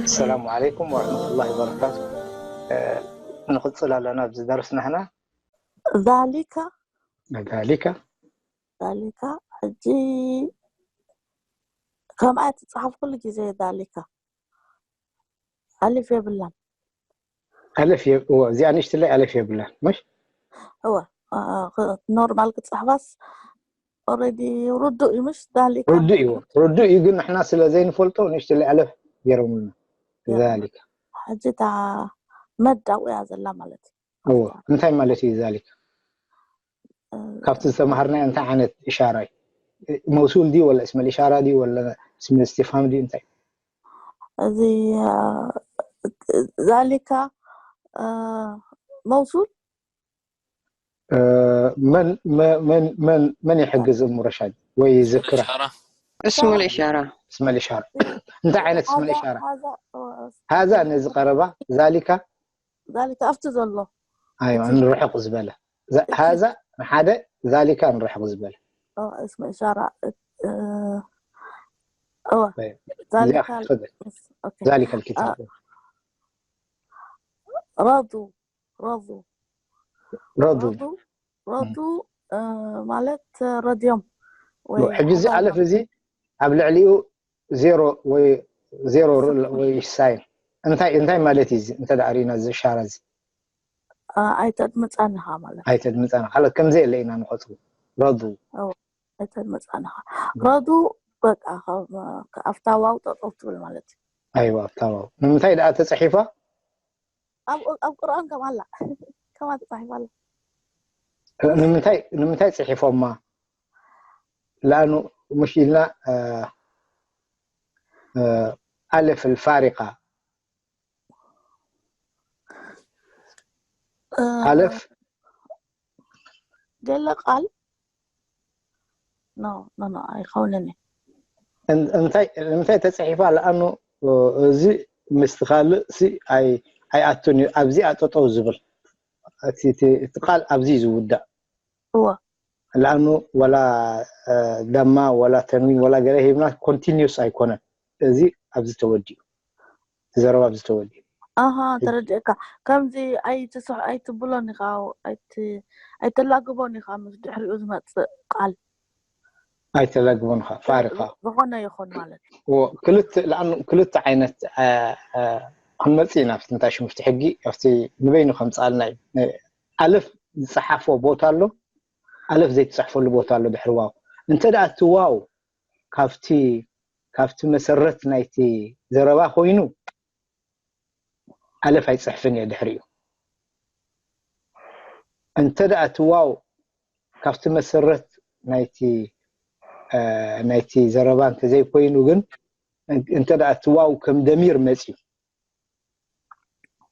السلام عليكم ورحمة الله وبركاته. نقص لنا بزدرس نحن. ذلك ذلك ذلك ሕጂ ከምኣ ትጽሓፍ ኩሉ ግዜ ذلك ኣልፍ የብላን። ኣልፍ እዚኣ ንእሽትለይ ኣልፍ የብላን። ምሽ እወ ኖርማል ክጽሕፋስ ኦረዲ ርዱእ እዩ። ምሽ ذلك ርዱእ እዩ። ርዱእ እዩ፣ ግን ንሕና ስለ ዘይንፈልጦ ንእሽትለይ ኣልፍ ገይሮምልና። ذلك ሕጂ እታ መዳው እያ ዘላ ማለት እዩ። እዎ፣ እንታይ ማለት እዩ ذلك? ካብቲ ዝተማሃርናዮ እንታይ ዓይነት إشارة እዩ? መውሱል ድዩ ወላ እስመል إشارة ድዩ ወላ እስመል استفهام ድዩ እንታይ? እዚ ذلك መውሱል መን መን መን መን ይሕግዝ እሙ ረሻድ ወይ ይዝክራ? اسم الإشارة እስመል إشارة እንታይ ዓይነት እስመል إشارة? هذا ነዚ ቀረባ ذلك ذلك ኣብቲ ዘሎ ኣይዋ ንርሕቕ ዝበለ هذا ንሓደ ذلك ንርሕቕ ዝበለ اسم إشارة እወ እዚኣ ክትፈል ذلك الكتاب رضوا رضوا رضوا رضوا رضوا ማለት ረድዮም። ሕጂ እዚ ኣለፍ እዚ ኣብ ልዕሊኡ ዜሮ ወይ ዜሮ ወይ ሳይን እንታይ እንታይ ማለት እዩ? እዚ እንተ ደኣ ርኢና እዚ إشارة እዚ ኣይተድምፀን ኢኻ ማለት ኣይተድምፀን ኢኻ። ካልኦት ከምዚ የለ ኢና ንቆፅሩ። ረዱ ኣይተድምፀን ኢኻ። ረዱ በቃ ኣብታ ዋው ጠጠው ትብል ማለት እዩ። ኣይዋ ኣብታ ዋው ንምንታይ ደኣ ተፃሒፋ? ኣብ ቁርኣን ከም ኣላ ከማ ተፃሒፋ ኣላ። ንምንታይ ንምንታይ ፅሒፎማ? لأنه مش إلا ألف الفارقة ألف ገለ ቃል ኖ ኖ ኖ ኣይኸውንን እዩ። እንታይ እንታይ ተፅሒፋ? ለኣኑ እዚ ምስቲ ካልእ ሲ ኣይ ኣይኣቱን እዩ። ኣብዚኣ ጠጠው ዝብል እቲ እቲ እቲ ቃል ኣብዚ እዩ ዝውዳእ። እወ ለኣኑ ወላ ደማ ወላ ተንዊን ወላ ገለ ሂብና ኮንቲኒዩስ ኣይኮነን። እዚ ኣብዚ ተወዲኡ። ዘረባ ኣብዚ ተወዲኡ። ኣሃ ተረዲእካ። ከምዚ ኣይትስሕ ኣይትብሎን ኢኻ ኣይት ኣይተላግቦን ኢኻ ምስ ድሕሪኡ ዝመጽእ ቃል ኣይተላግቦን ኢኻ ፋሪኻ ዝኾነ ይኹን ማለት እዩ። ወ ክልተ ለኣኑ ክልተ ዓይነት አ፣ አ፣ ክንመጽእ ኢና ኣብቲ እንታይ ሽሙ ኣብቲ ሕጊ ኣብቲ ንበይኑ ከምጽኣልና እዩ። ኣለፍ ዝጸሓፎ ቦታ ኣሎ፣ ኣለፍ ዘይትጽሕፈሉ ቦታ ኣሎ ድሕሪ ዋው። እንተ ደኣ እቲ ዋው ካብቲ ካብቲ መሰረት ናይቲ ዘረባ ኮይኑ ኣለፍ ኣይጽሕፍን እየ ድሕሪኡ። እንተ ደኣ እቲ ዋው ካብቲ መሰረት ናይቲ አ፣ ናይቲ ዘረባ እንተዘይኮይኑ ግን እንተ ደኣ እቲ ዋው ከም ደሚር መጽዩ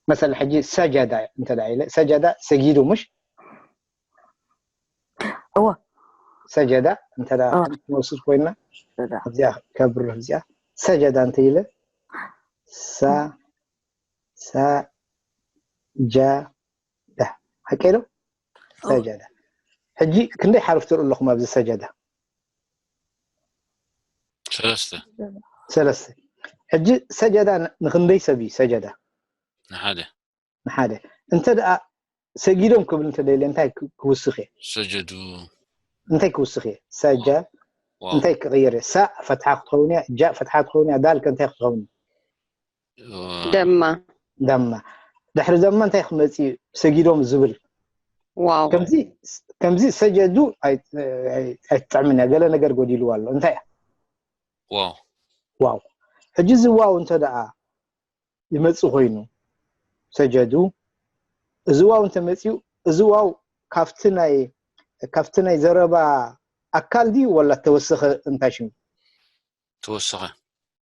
መሰለ ሕጂ ሰጀዳ እንተ ደኣ ኢለ ሰጀዳ ሰጊዱ ምሽ እወ ሰጀዳ እንተ ደኣ እወ። ክንወስድ ኮይና ሰጀዳ። ኣብዚኣ ከብርህ እዚኣ ሰጀዳ እንተ ኢለ ሳ ሳ ጃ ዳ ሓቂ ዶ? ሰጀዳ ሕጂ ክንደይ ሓርፍ ትርኢ ኣለኹም ኣብዚ ሰጀዳ? ሰለስተ ሰለስተ። ሕጂ ሰጀዳ ን- ንክንደይ ሰብ እዩ ሰጀዳ? ንሓደ ንሓደ። እንተ ደኣ ሰጊዶም ክብል እንተ ደልየ እንታይ ክ- ክውስኽ እየ? ሰጀዱ እንታይ ክውስኽ እየ? ሰጀ ዋው እንታይ ክቕይር እየ? ሳ ፈትሓ ክትኸውን እያ፣ ጃ ፈትሓ ክትኸውን እያ፣ ዳል ከ እንታይ ክትኸውን? ደማ ደማ። ድሕሪ ደማ እንታይ ክመጽእ እዩ? ሰጊዶም ዝብል ዋው ከምዚ ከምዚ ሰጀዱ ኣይ- ኣይ- ኣይትጥዕምን እያ። ገለ ነገር ጎዲልዋ ኣሎ። እንታይ እያ? ዋው ዋው። ሕጂ እዚ ዋው እንተ ደኣ ይመጽእ ኮይኑ ሰጀዱ እዚ ዋው እንተ መጽዩ እዚ ዋው ካብቲ ናይ ካብቲ ናይ ዘረባ ኣካል ድዩ ወላ ተወሰኸ እንታይ ሽሙ? ተወሰኸ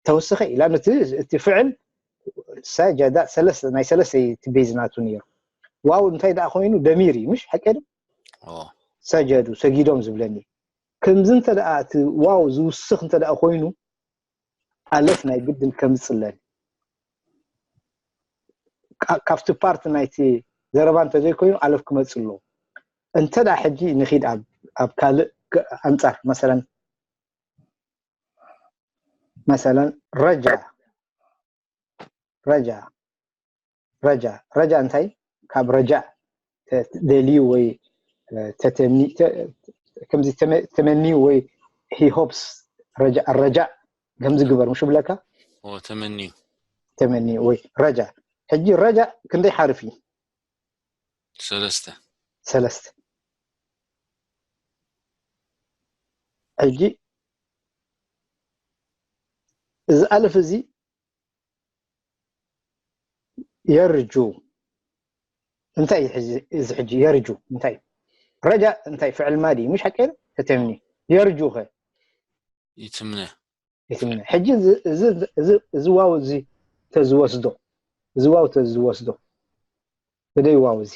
ተወሰኸ ኢላ ነቲ እቲ ፍዕል ሰጀዳ ሰለስተ ናይ ሰለስተ እዩ እቲ ቤዝ ናቱ ነይሩ። ዋው እንታይ ደኣ ኮይኑ ደሚር እዩ ምሽ ሓቂ ዶ? ኦ ሰጀዱ ሰጊዶም ዝብለኒ ከምዚ እንተ ደኣ እቲ ዋው ዝውስኽ እንተ ደኣ ኮይኑ ኣለፍ ናይ ግድን ከምጽእ ኣለኒ። ካ- ካብቲ ፓርት ናይቲ ዘረባ እንተዘይኮይኑ ኣለፍ ክመጽእ ኣለዎ። እንተ ደኣ ሕጂ ንኺድ ኣብ ኣብ ካልእ ኣንጻር መሰለን መሰለን ረጃ ረጃ ረጃ ረጃ እንታይ ካብ ረጃ ደልዩ ወይ ተተሚ ከምዚ ተመንዩ ወይ he hopes ረጃ ረጃ ከምዚ ግበር ምሽ ብለካ ተመንዩ ተመንዩ ወይ ረጃ ሕጂ ረጃ ክንደይ ሓርፍ እዩ ሰለስተ ሰለስተ ሕጂ እዚ ኣልፍ እዚ የርጁ እንታይ እዚ ሕጂ የርጁ እንታይ ረጃ እንታይ ፍዕል ማዲ ምሽ ሓቀ ተተምኒ የርጁ ከ ይትምነ ይትምነ ሕጂ እዚ ዋው እዚ ተዝወስዶ እዚ ዋው ተዝወስዶ ብደይ ዋው እዚ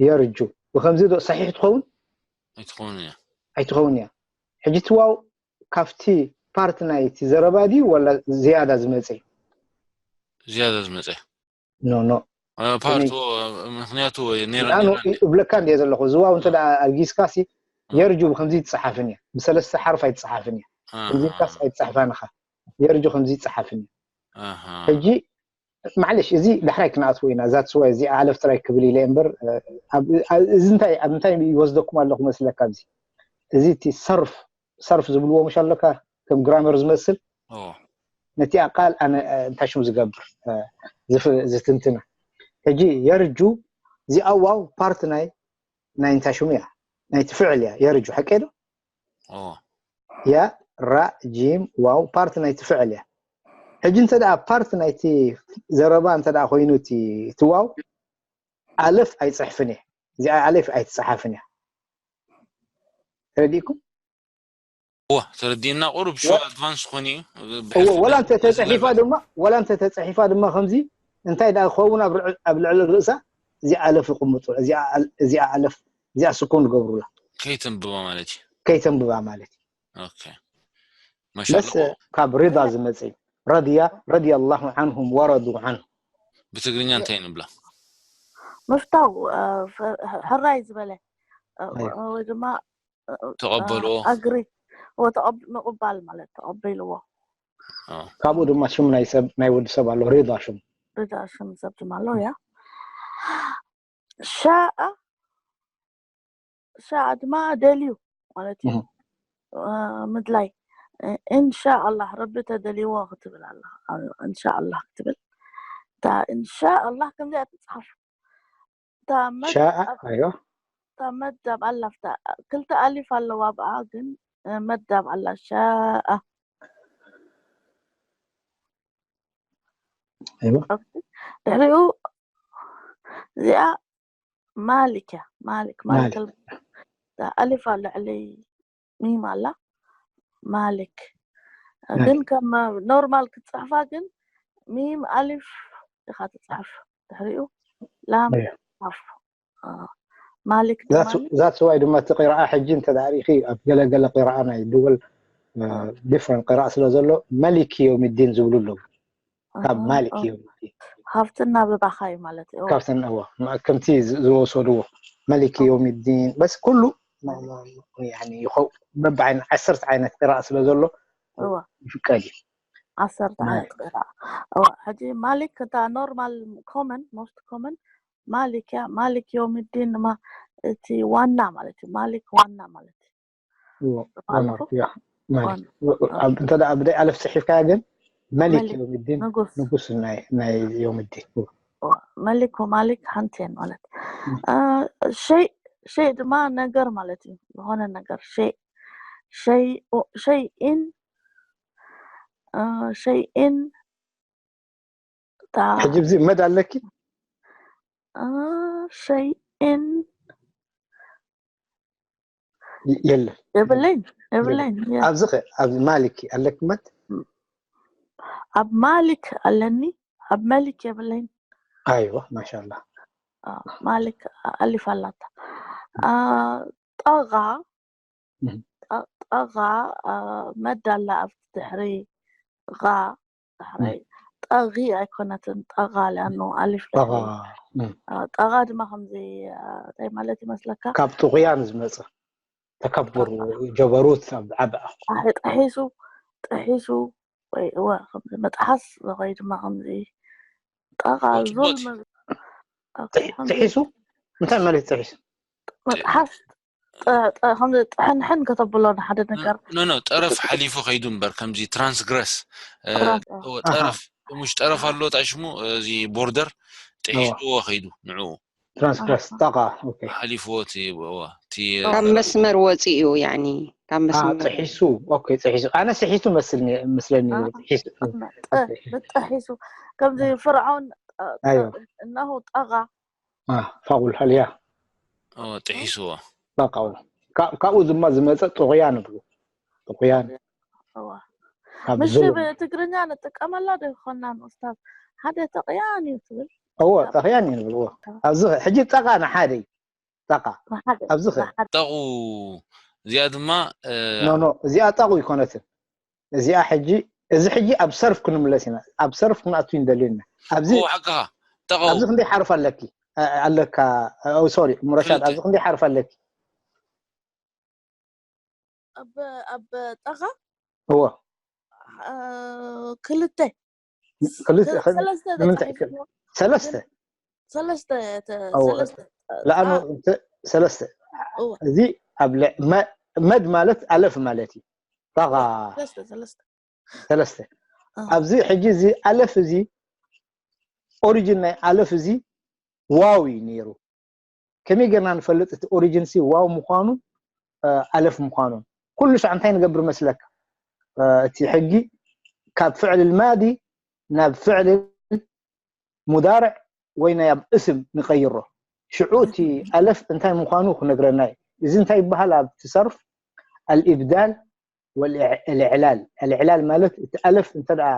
የርጁ ብከምዚ ዶ ሰሒሕ ትኸውን ኣይትኸውን እያ ኣይትኸውን እያ ሕጂ ትዋው ካብቲ ፓርት ናይቲ ዘረባ ድዩ ወላ ዝያዳ ዝመፀ እዩ ዝያዳ ዝመፀ ኖ ኖ ፓርት ምክንያቱ እብለካ እንደ ዘለኹ ዝዋው እንተ ኣልጊስካ ሲ የርጁ ብከምዚ ይትፅሓፍን እያ ብሰለስተ ሓርፍ ኣይትፅሓፍን እያ ከምዚ ኢልካስ ኣይትፅሕፋን ኢኻ የርጁ ከምዚ ይፅሓፍን እያ ሕጂ ማዕለሽ እዚ ዳሕራይ ክንኣትዎ ኢና እዛ ትስዋይ እዚ ኣለፍ ጥራይ ክብል ኢለ እምበር እዚ እንታይ ኣብ እንታይ ይወስደኩም ኣለኹ መስለካ ኣብዚ እዚ እቲ ሰርፍ ሰርፍ ዝብልዎ ምሽ ኣለካ ከም ግራመር ዝመስል ነቲ ኣቃል ኣነ እንታይ ሽም ዝገብር ዝትንትና ሕጂ የርጁ እዚኣ ዋው ፓርት ናይ ናይ እንታይ ሽሙ እያ ናይ ትፍዕል እያ የርጁ ሓቀ ዶ ያ ራ ጂም ዋው ፓርት ናይ ትፍዕል እያ ሕጂ እንተ ደኣ ፓርት ናይቲ ዘረባ እንተ ደኣ ኮይኑ እቲ ዋው ኣለፍ ኣይፅሕፍን እየ እዚኣ ኣለፍ ኣይትፅሓፍን እያ ተረዲእኩም ዋ ተረዲእና ቁሩብ ሸው ኣድቫንስ ኮን እዩ ወላ እንተ ተፅሒፋ ድማ ወላ እንተ ተፅሒፋ ድማ ከምዚ እንታይ ደኣ ክኸውን ኣብ ልዕሊ ርእሳ እዚኣ ኣለፍ ይቕምጡ እዚኣ ኣለፍ እዚኣ ስኮን ዝገብሩላ ከይተንብባ ማለት እዩ ከይተንብባ ማለት እዩ ኦኬ ማሻ በስ ካብ ሪዳ ዝመጽእ እዩ ረድያ ረድያ ኣላሁ ዓንሁም ወረዱ ዓንሁ ብትግርኛ እንታይ ንብላ ምፍታው ሕራይ ዝበለ ወይ ድማ ተቐበልዎ ኣግሪ ምቕባል ማለት ተቐቢልዎ ካብኡ ድማ ሽም ናይ ሰብ ናይ ወዲ ሰብ ኣሎ ሪዳ ሽም ሪዳ ሽም ሰብ ድማ ኣሎ ያ ሻኣ ሻኣ ድማ ደልዩ ማለት እዩ ምድላይ እንሻ ኣላህ ረቢ ተደልይዎ ክትብል ኣላ እንሻ ኣላህ ክትብል እታ እንሻ ኣላህ ከምዚኣ ትፅሓፍ ሻኣ ኣይዋ እታ መድ ኣብ ኣላ ፍታ ክልተ ኣሊፍ ኣለዋ ኣብኣ ግን መድ ኣብ ኣላ ሻኣ ኣይዋ ድሕሪኡ እዚኣ ማሊክ እያ ማሊክ ማሊክ ኣሊፍ ኣሎ ልዕሊ ሚም ኣላ ማሊክ ግን ከም ኖርማል ክትፅሕፋ ግን ሚም ኣሊፍ ኢኻ ትፅሕፍ ድሕሪኡ ላም ፍ ማሊክ ዛት ዋይ ድማ እቲ ቂራኣ ሕጂ እንተ ርኢኺ ኣብ ገለገለ ቂራኣ ናይ ድወል ዲፍረንት ቂራኣ ስለ ዘሎ መሊክ ዮሚዲን ዝብሉ ኣለዉ ካብ ማሊክ ዮሚዲን ሃብትና ብባኻ እዩ ማለት እዩ ካብተን እዎ ከምቲ ዝወሰድዎ መሊክ ዮሚዲን በስ ኩሉ ይኸው በብዓይነት ዓሰርተ ዓይነት ቂራኣ ስለ ዘሎ ይፍቀድ እዩ ዓሰርተ ዓይነት ቂራኣ ሕጂ ማሊክ እታ ኖርማል ኮመን ሞስት ኮመን ማሊክ እያ ማሊክ ዮሚዲን ድማ እቲ ዋና ማለት እዩ ማሊክ ዋና ማለት እዩ እንተ ብደይ ኣለፍ ፅሒፍካያ ግን መሊክ ዮምዲን ንጉስ ናይ ዮምዲን መሊክ ወማሊክ ሓንቲ እየን ማለት ሸይ ሸይ ድማ ነገር ማለት እዩ ዝኾነ ነገር ሸይ ሸይኢን ሸይኢን ሕጂ ብዚ መድ ኣለኪ ሸይኢን የለን የብለይን የብለይን ኣብዚ ኣብዚ ማሊክ ኣለኪ መት ኣብ ማሊክ ኣለኒ ኣብ መሊክ የብለይን ኣይዋ ማሻላ ማሊክ ኣሊፍ ኣላታ ጠጋ ጠጋ መድ ኣላ ኣብቲ ድሕሪ ዳሕራይ ጠጊ ኣይኮነትን ጠጋ ሊኣኑ ኣሊፍ ጠጋ ድማ ከምዚ እንታይ ማለት ይመስለካ ካብ ጥቑያን ዝመፀ ተከብር ጀበሩት ኣብ ዓብ ኣሒ ጥሒሱ ጥሒሱ ወይ እወ ከምዚ መጥሓስ ወይ ድማ ከምዚ ጠቓ ወጥቦት። ዙል ጥሒሱ እንታይ ማለት ጥሒሱ መጥሓስ ጠ- ጠ- ከምዚ ጥሕንሕን ከተብሎ ንሓደ ነገር ኖ ኖ ጠረፍ ሓሊፉ ከይዱ እምበር ከምዚ ትራንስግረስ ትራንስ- ጠረፍ ሙሽ ጠረፍ ኣሎ ጣሽሙ እዚ ቦርደር ጥሒስዎ ከይዱ ንዕኡ ትራንስግረስ ጠቃ okay ሓሊፍዎ እቲ እዋ፣ እቲ ካብ መስመር ወፂኡ ያኒ ካብ አ መስመር ጥሒሱ okay ጥሒሱ ኣነ ስሒቱ መስልኒ መስለኒ አ- ጥሒሱ ጠ- ብጥሒሱ ከምዚ ፍርዖን ጠ- ጠ- ኣይዋ። እነሆ ጠቓ አ ፋቁል ሀልያ እዋ፣ ጥሒስዎ ጠቃው ካብ- ካብኡ ድማ ዝመፀ ጥቑያን ይብሉ ጥቑያን እዋ። ካብ ምሽ ዙል ብትግርኛ ንጥቀመላ ዶ ይኮና ንኡስታዝ ሓደ ተቕያን እዩ ትብል እዎ ጠቕያን እዩ ንብልዎ ኣብዚ ሕጂ ጠቃ ንሓደ እዩ ጠቃ ንሓደ ኣብዚ ኸ ንሓደ ጠቑ እዚኣ ድማ እ፣ ኖ ኖ እዚኣ ጠቑ ይኮነትን እዚኣ ሕጂ እዚ ሕጂ ኣብ ሰርፍ ክንምለስ ኢና ኣብ ሰርፍ ክንኣቱ ይንደልየና ኣብዚ ኦ፣ ሓቅኻ ጠቐው ኣብዚ ክንደይ ሓርፍ ኣለኪ ኣ- ኣለካ ሶሪ ሙረሻድ ክልተ። ኣብዚ ክንደይ ሓርፍ ኣለኪ ኣብ ኣብ ጠቓ እዎ አ፣ ክልተ ክልተ ሰ- ክል- ሰለስተ ንምንታይ ተጻሒፉ ሰለስተ ሰለስተ ተ- እዎ። ሰለስተ ለኣኑ አ፣ እንተ- ሰለስተ እዎ። እዚ ኣብ ለ- መ- መድ ማለት ኣለፍ ማለት እዩ ጠቓ ሰለስተ ሰለስተ ሰለስተ አ፣ ኣብዚ ሕጂ እዚ ኣለፍ እዚ ኦሪጅን ናይ ኣለፍ እዚ ዋው እዩ ነይሩ ከመይ ጌርና ንፈልጥ እቲ ኦሪጅን ሲ ዋው ምዃኑ አ፣ ኣለፍ ምዃኑ ኩሉ ሻዕ እንታይ ንገብር መስለካ አ፣ እቲ ሕጊ ካብ ፍዕል ማዲ ናብ ፍዕል ሙዳርዕ ወይ ናይ ኣብ እስም ንቀይሮ ሽዑ እቲ ኣለፍ እንታይ ምዃኑ ክነግረና እዩ እዚ እንታይ ይበሃል ኣብቲ ሰርፍ ኣልኢብዳል ወልእዕላል ኣልዕላል ማለት እቲ ኣለፍ እንተ ደኣ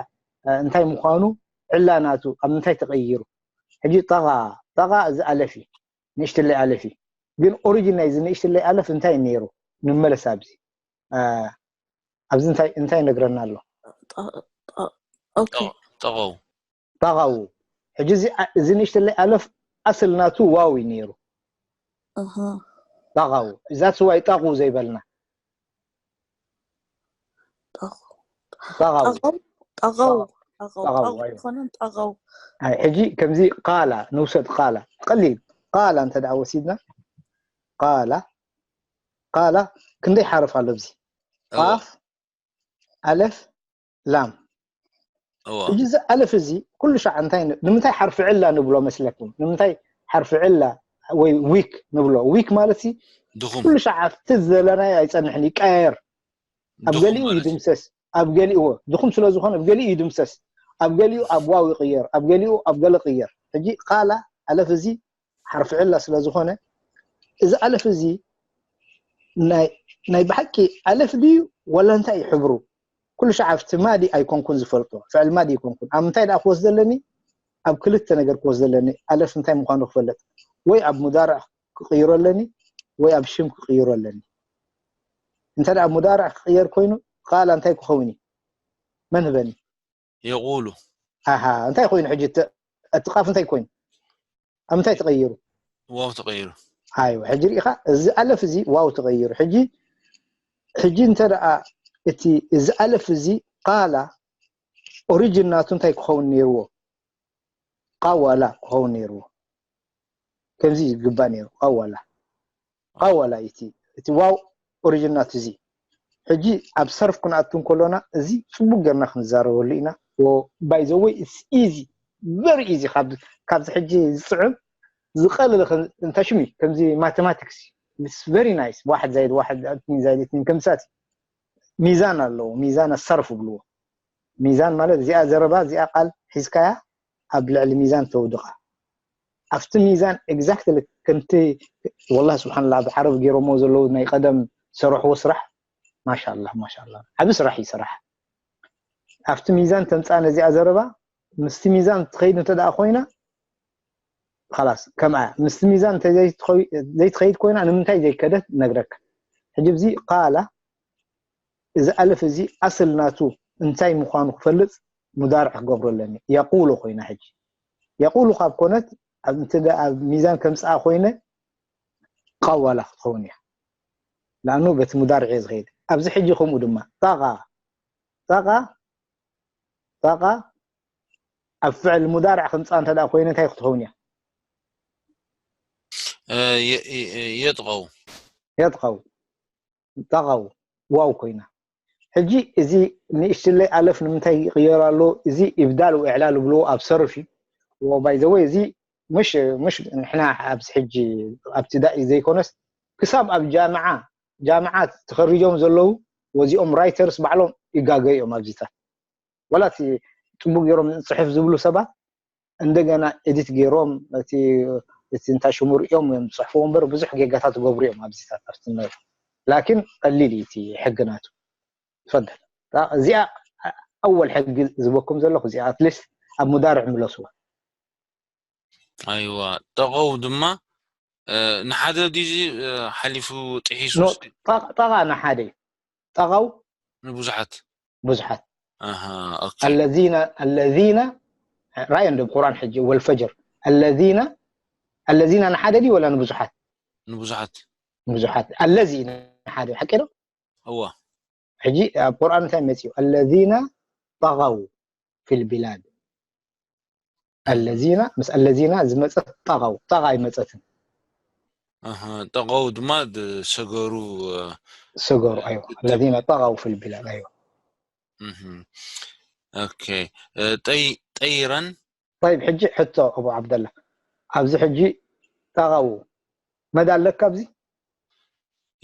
እንታይ ምዃኑ ዕላ ናቱ ኣብ ምንታይ ተቐይሩ ሕጂ ጠቓ ጠቓ እዚ ኣለፍ እዩ ንእሽትለይ ኣለፍ እዩ ግን ኦሪጂን ናይዚ ንእሽትለይ ኣለፍ እንታይ ነይሩ ንመለስ ኣብዚ አ፣ ኣብዚ እንታይ እንታይ ይነግረና ኣሎ ጠ- ጠ- ኦኬ ጠቐው ጠቓው ሕጂ እዚ ኣ- እዚ ንእሽትለይ ኣለፍ ኣስል ናቱ ዋው እዩ ነይሩ እህ፣ ጠቓው እዛ ስዋይ ጠቑ ዘይበልና ጠቑ- ጠቓው ጠቐው ጠቐው ጠቐው ጠቐው ጠቑ ኣይዋ። ይኮነን ጠቐው ኣይ፣ ሕጂ ከምዚ ቃላ ንውሰድ ቃላ ቀሊል ቃላ እንተ ደኣ ወሲድና ቃላ ቃላ ክንደይ ሓርፍ ኣሎ ኣብዚ እዎ። ቃፍ ኣለፍ ላም እዎ። ሕጂ እዚ ኣለፍ እዚ ኩሉ ሻዕ እንታይ ን- ንምንታይ ሓርፊ ዕላ ንብሎ መስለኩም ንምንታይ ሓርፊ ዕላ ወይ ዊክ ንብሎ ዊክ ማለት ሲ ድኹም ኩሉ ሻዕ ኣብቲ ዘለናዮ ኣይፀንሕን ይቀያየር ኣብ ድኹም ገሊኡ ማለት እዩ። ይድምሰስ ኣብ ገሊኡ ድኹም ስለ ዝኾነ ኣብ ገሊኡ ይድምሰስ ኣብ ገሊኡ ኣብ ዋው ይቕየር ኣብ ገሊኡ ኣብ ገለ ቅየር ሕጂ ቃላ ኣለፍ እዚ ሓርፊ ዕላ ስለ ዝኾነ እዚ ኣለፍ እዚ ናይ ናይ ብሓቂ ኣለፍ ድዩ ወላ እንታይ እዩ ሕብሩ ኩሉ ሻዕ ኣብቲ ማዲ ኣይኮንኩን ዝፈልጦ ፍዕል ማዲ ኣይኮንኩን ኣብ ምንታይ ደኣ ክወስደ ኣለኒ ኣብ ክልተ ነገር ክወስደ ኣለኒ ኣለፍ እንታይ ምዃኑ ክፈልጥ ወይ ኣብ ሙዳርዕ ክቕይሮ ኣለኒ ወይ ኣብ ሽም ክቕይሮ ኣለኒ እንተ ደኣ ሙዳርዕ ክቕየር ኮይኑ ቃላ እንታይ ክኸውን እዩ መን ህበኒ የቑሉ ኣሃ እንታይ ኮይኑ ሕጂ እቲ- እቲ ቃፍ እንታይ ኮይኑ ኣብ ምንታይ ተቐይሩ ዋው ተቐይሩ ኣይወ ሕጂ ርኢኻ እዚ ኣለፍ እዚ ዋው ተቐይሩ ሕጂ ሕጂ እንተ ደኣ እቲ እዚ ኣለፍ እዚ ቃላ ኦሪጅን ናቱ እንታይ ክኸውን ነይርዎ ቃዋላ ክኸውን ነይርዎ ከምዚ ይግባእ ነይሩ ቃዋላ ቃዋላ እቲ እቲ ዋው ኦሪጅን ናቱ እዚ ሕጂ ኣብ ሰርፍ ክንኣቱ እንከሎና እዚ ፅቡቅ ገርና ክንዛረበሉ ኢና ባይዘወይ ኢዚ ቨሪ ኢዚ ካብዚ ሕጂ ዝፅዕም ዝቐለለ እንተ ሽሚ ከምዚ ማቴማቲክስ ቨሪ ናይስ ዋሕድ ዛይድ ዋሕድ እትኒን ዛይድ እትኒን ከምሳት ሚዛን ኣለዎ ሚዛን ኣሰርፍ ብልዎ ሚዛን ማለት እዚኣ ዘረባ እዚኣ ቃል ሒዝካያ ኣብ ልዕሊ ሚዛን ተውድቓ ኣብቲ ሚዛን exactly ከምቲ ወላ ስብሓንላ ኣብ ዓረብ ገይሮሞ ዘለዉ ናይ ቀደም ዝሰርሕዎ ስራሕ ማሻላ ማሻላ ዓብ ስራሕ እዩ ስራሕ ኣብቲ ሚዛን ተምፃእ ነዚኣ ዘረባ ምስቲ ሚዛን ትኸይድ እንተ ደኣ ኮይና ላስ ከምኣ ምስቲ ሚዛን ዘይትኸይድ ኮይና ንምንታይ ዘይከደት ነግረካ ሕጂ ብዚ ቃላ እዚ ኣለፍ እዚ ኣስል ናቱ እንታይ ምዃኑ ክፈልጥ ሙዳርዕ ክገብሮ ኣለኒ የቁሉ ኮይና ሕጂ የቁሉ ካብ ኮነት ኣብ እንተ ኣብ ሚዛን ከምፅኣ ኮይነ ቃዋላ ክትኸውን እያ لأنه በቲ ሙዳርዕ እየ ዝኸይድ። ኣብዚ ሕጂ ከምኡ ድማ ጠቓ ጠቓ ጠቓ ኣብ ፍዕል ሙዳርዕ ከምፃ እንተ ደኣ ኮይነ እንታይ ክትኸውን እያ? የጥቐው የጥቐው ጠቐው ዋው ኮይና። ሕጂ እዚ ንእሽትለይ ኣለፍ ንምንታይ ይቕየር ኣሎ? እዚ ኢብዳል ወኢዕላል ብልዎ ኣብ ሰርፍ እዩ። ባይዘወይ እዚ ምሽ ምሽ ንሕና ኣብዚ ሕጂ ኣብትዳኢ ዘይኮነስ ክሳብ ኣብ ጃምዓ ጃምዓ ተኸሪጆም ዘለዉ ወዚኦም ራይተርስ ባዕሎም ይጋገዩ እዮም ኣብዚታት። ዋላ እቲ ጽቡቅ ገይሮም ጽሕፍ ዝብሉ ሰባት እንደገና ኤዲት ገይሮም እቲ እቲ እንታይ ሽሙ ርእዮም እዮም ዝጽሕፍዎ እምበር ብዙሕ ጌጋታት ዝገብሩ እዮም ኣብዚታት ኣብቲ ነ ላኪን ቀሊል እዩ እቲ ሕጊ ናቱ ትፈደል እዚኣ ኣወል ሕጊ ዝበኩም ዘለኹ እዚኣ ኣትሊስት ኣብ ሙዳርዕ ምለስዋ ኣይዋ ጠቐው ድማ ንሓደ ዲዚ ሓሊፉ ጥሒሱ ጠቓ ንሓደ እዩ ጠቐው ንብዙሓት ብዙሓት ኣሃ ኦኬ الذين الذين ራእይ እንደ ቁርኣን ሕጂ والفجر الذين الذين ንሓደ ድዩ ወላ ንብዙሓት ንብዙሓት ንብዙሓት الذين ንሓደ ሓቂ ዶ እዋ ሕጂ ኣብ ቁርኣን እንታይ መፅኡ الذين طغوا في البلاد الذين ምስ الذين ዝመፀት ጠቐው ጠቓ ኣይመፀትን ኣሃ ጠቐው ድማ ሰገሩ ሰገሩ ኣይዋ الذين طغوا في البلاد ኣይዋ ኦኬ ጠይረን طيب ሕጂ ሕቶ ኣቡ ዓብደላ ኣብዚ ሕጂ ጠቐው መድ ኣለካ ኣብዚ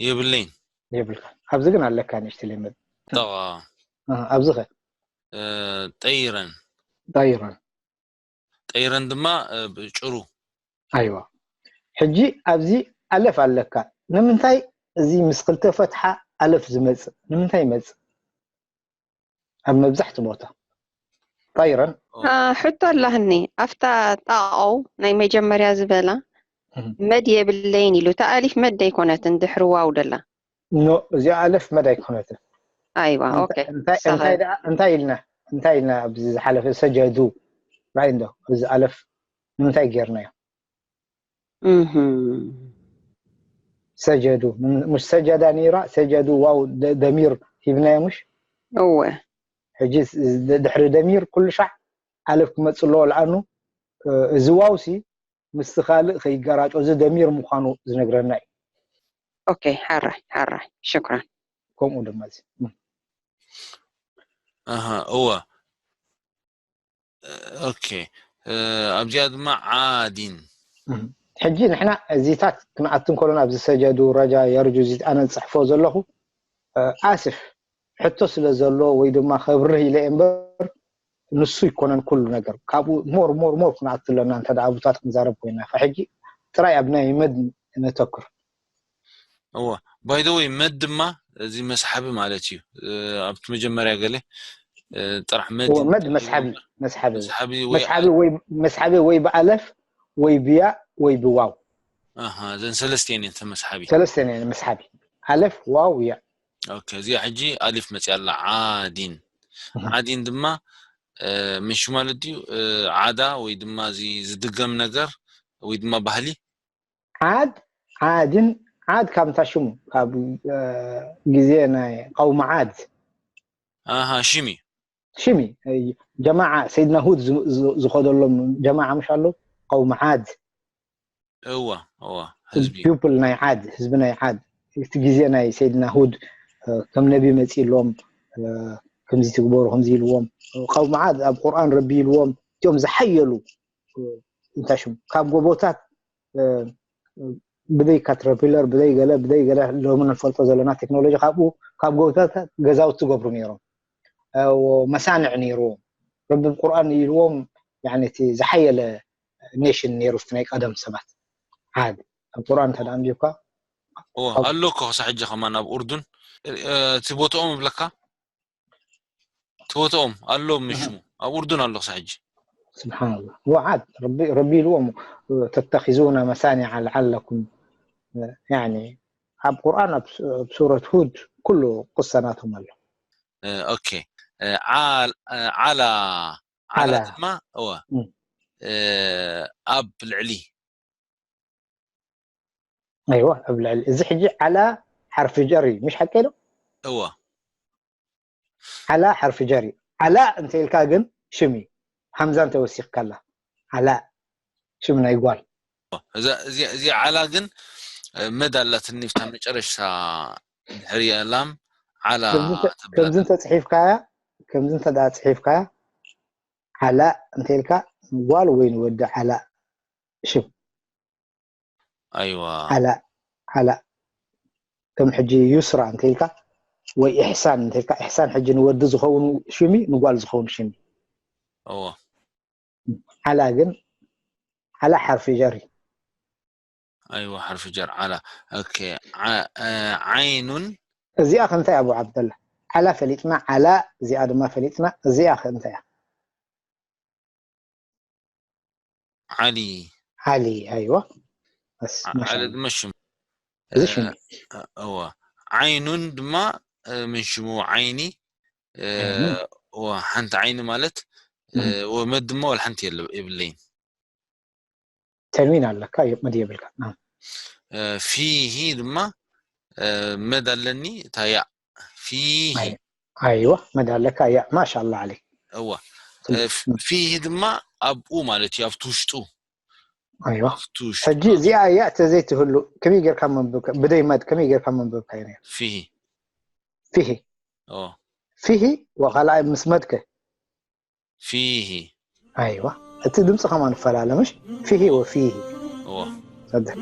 የብለይን የብልካ ኣብዚ ግን ኣለካ ንእሽትለይ መድ ጠቐ ኣብዚ ኸ ጠይረን ጠይረን ጠይረን ድማ ጭሩ ኣይዋ ሕጂ ኣብዚ ኣለፍ ኣለካ ንምንታይ እዚ ምስ ክልተ ፈትሓ ኣለፍ ዝመፅእ ንምንታይ ይመፅእ ኣብ መብዛሕቲ ቦታ ጠይረን ሕቶ ኣላህኒ ኣብታ ጣቐው ናይ መጀመርያ ዝበላ መድ የብለይን ኢሉ እታ ኣሊፍ መድ ኣይኮነትን ድሕሪ ዋው ደላ ኖ እዚኣ ኣለፍ መድ ኣይኮነትን ኣይዋ ኦኬ እንታይ ኢልና እንታይ ኢልና ኣብዚ ዝሓለፈ ሰጀዱ ራይ እንዶ እዚ ኣለፍ ንምንታይ ጌርናዮ ሰጀዱ ሙሽ ሰጀዳ ነይራ ሰጀዱ ዋው ደሚር ሂብናዮ ሙሽ እወ ሕጂ ድሕሪ ደሚር ኩሉ ሻዕ ኣለፍ ክመፅእ ኣለዎ ለኣኑ እዚ ዋው ሲ ምስቲ ካልእ ከይገራጮ እዚ ደሚር ምዃኑ ዝነግረና እዩ ኦኬ ሓራይ ሓራይ ሽክራን ከምኡ ድማ እዚ ኣሃ እወ ኦኬ ኣብዚኣ ድማ ዓዲን ሕጂ ንሕና እዚታት ክንኣቱ እንከሎና ኣብዚ ሰጀዱ ረጃ የርጁ እዚ ኣነ ዝፅሕፎ ዘለኹ ኣስፍ ሕቶ ስለ ዘሎ ወይ ድማ ከብርህ ኢለ እምበር ንሱ ይኮነን ኩሉ ነገር ካብኡ ሞር ሞር ሞር ክንኣቱ ኣለና እንተ ኣቡታት ክንዛረብ ኮይና ሕጂ ጥራይ ኣብ ናይ መድ ነተኩር እወ ባይደወይ መድ ድማ እዚ መስሓቢ ማለት እዩ ኣብቲ መጀመርያ ገለ ጥራሕ መድ መድ መስሓቢ መስሓቢ መስሓቢ ወይ ብኣለፍ ወይ ብያ ወይ ብዋው እዘን ሰለስተ እየን መስሓቢ ሰለስተ እየን መስሓቢ ኣለፍ ዋው ያ እዚኣ ሕጂ ኣሊፍ መፅያ ኣላ ዓዲን ዓዲን ድማ ምሽ ማለት ድዩ ዓዳ ወይ ድማ እዚ ዝድገም ነገር ወይ ድማ ባህሊ ዓድ ዓድን ዓድ ካብ ምታ ሽሙ ካብ ግዜ ናይ ቀውሚ ዓድ ኣሃ ሽሚ ሽሚ ጀማዓ ሰይድና ሁድ ዝኸደሎም ጀማዓ ምሽ ኣሎ ቀውሚ ዓድ እዋ እዋ ህዝቢ ፒፕል ናይ ዓድ ህዝቢ ናይ ዓድ እቲ ግዜ ናይ ሰይድና ሁድ ከም ነቢ መፂእሎም ከምዚ ትግበሩ ከምዚ ኢልዎም ቀውሚ ዓድ ኣብ ቁርኣን ረቢ ኢልዎም እቲኦም ዝሓየሉ እንታይ ሽሙ ካብ ጎቦታት ብዘይ ካትረፒለር ብዘይ ገለ ብዘይ ገለ ሎሚ ንፈልጦ ዘለና ቴክኖሎጂ ካብኡ ካብ ጎቦታት ገዛውቲ ትገብሩ ነይሮም መሳንዕ ነይርዎም ረቢ ቁርኣን ኢልዎም እቲ ዝሓየለ ኔሽን ነይሩ ናይ ቀደም ሰባት ዓድ ኣብ ቁርኣን እንተ ኣንቢብካ ኣሎ እኮ ክሳብ ሕጂ ከማን ኣብ ኡርዱን እቲ ቦትኦም እብለካ እቲ ቦትኦም ኣሎ ምሽሙ ኣብ ኡርዱን ኣሎ ክሳብ ሕጂ سبحان الله وعد ربي ربي الوم تتخذون مسانع لعلكم يعني ኣብ ቁርኣን ኣብ ሱረት ሁድ ኩሉ ቅሰናቶም ኣሎ ኦኬ ዓላ ዓላ ድማ እወ ኣብ ልዕሊ ኣይዋ ኣብ ልዕሊ እዚ ሕጂ ዓላ ሓርፊ ጀር እዩ፣ ምሽ ሓቂ ዶ? እወ ዓላ ሓርፊ ጀር እዩ። ዓላ እንተ ኢልካ ግን ሽም እዩ። ሃምዛ እንተ ወሲኽካላ ዓላ ሽም ናይ ጓል። እዚ ዓላ ግን መድ ኣላትኒ ብታ መጨረሻ ድሕሪ ላም ዓላ ከምዚ እንተ ጽሒፍካያ ከምዚ እንተ ጽሒፍካያ ዓላ እንተ ኢልካ ጓል ወይ ንወዲ ዓላ ሽም ኣይዋ ዓላ ዓላ ከም ሕጂ ዩስራ እንተ ኢልካ ወይ ኢሕሳን እንተ ኢልካ ኢሕሳን ሕጂ ንወዲ ዝኸውን ሽም እዩ ንጓል ዝኸውን ሽም እዩ። እወ ዓላ ግን ዓላ ሓርፊ ጀር እዩ። ኣይዋ ሓርፊ ጀር ዓላ ኦኬ ዓ- እ፣ ዓይኑን እዚኣ ከ እንታይ ኣቡ ዓብደላ? ዓላ ፈሊጥና ዓላ እዚኣ ድማ ፈሊጥና እዚኣ ከ እንታይ እያ? ዓሊ ዓሊ ኣይዋ በስ ዓ- ማሻ ዓሊ ኣላህ። ድማ ሽም እዚ ሽም እዩ። እ፣ እወ ዓይኑን ድማ እ፣ ምን ሽሙ ዓይኒ እ፣ ዓይኑን። እወ ሓንቲ ዓይኒ ማለት እ፣ እም። ወመድ ድማ ወላ ሓንቲ የለ- የብለይን ተንዊን ኣለካ የ- መድ የብልካ እ። እ፣ ፊሂ ድማ እ፣ መድ ኣለኒ እታ ያእ ፊሂ ኣይ- ኣይዋ መድ ኣለካ ያ ማሻ ኣላህ ዓሊ እወ እ፣ ፍ- ፊሂ ድማ ኣብኡ ማለት እዩ ኣብቲ ውሽጡ ኣይዋ ኣብቲ ውሽጡ ሕጂ እዚኣ እያ ተዘይትህሉ ከመይ ጌርካ መንብብ ብደይ መድ ከመይ ጌርካ መንብብ ካይ ነይር ፊሂ ፊሂ እወ ፊሂ ወካልኣይ ምስ መድከ ፊሂ ኣይዋ እቲ ድምፂ ከማን ይፈላለ ምሽ ፊሂ ወፊሂ እወ ጸድሕ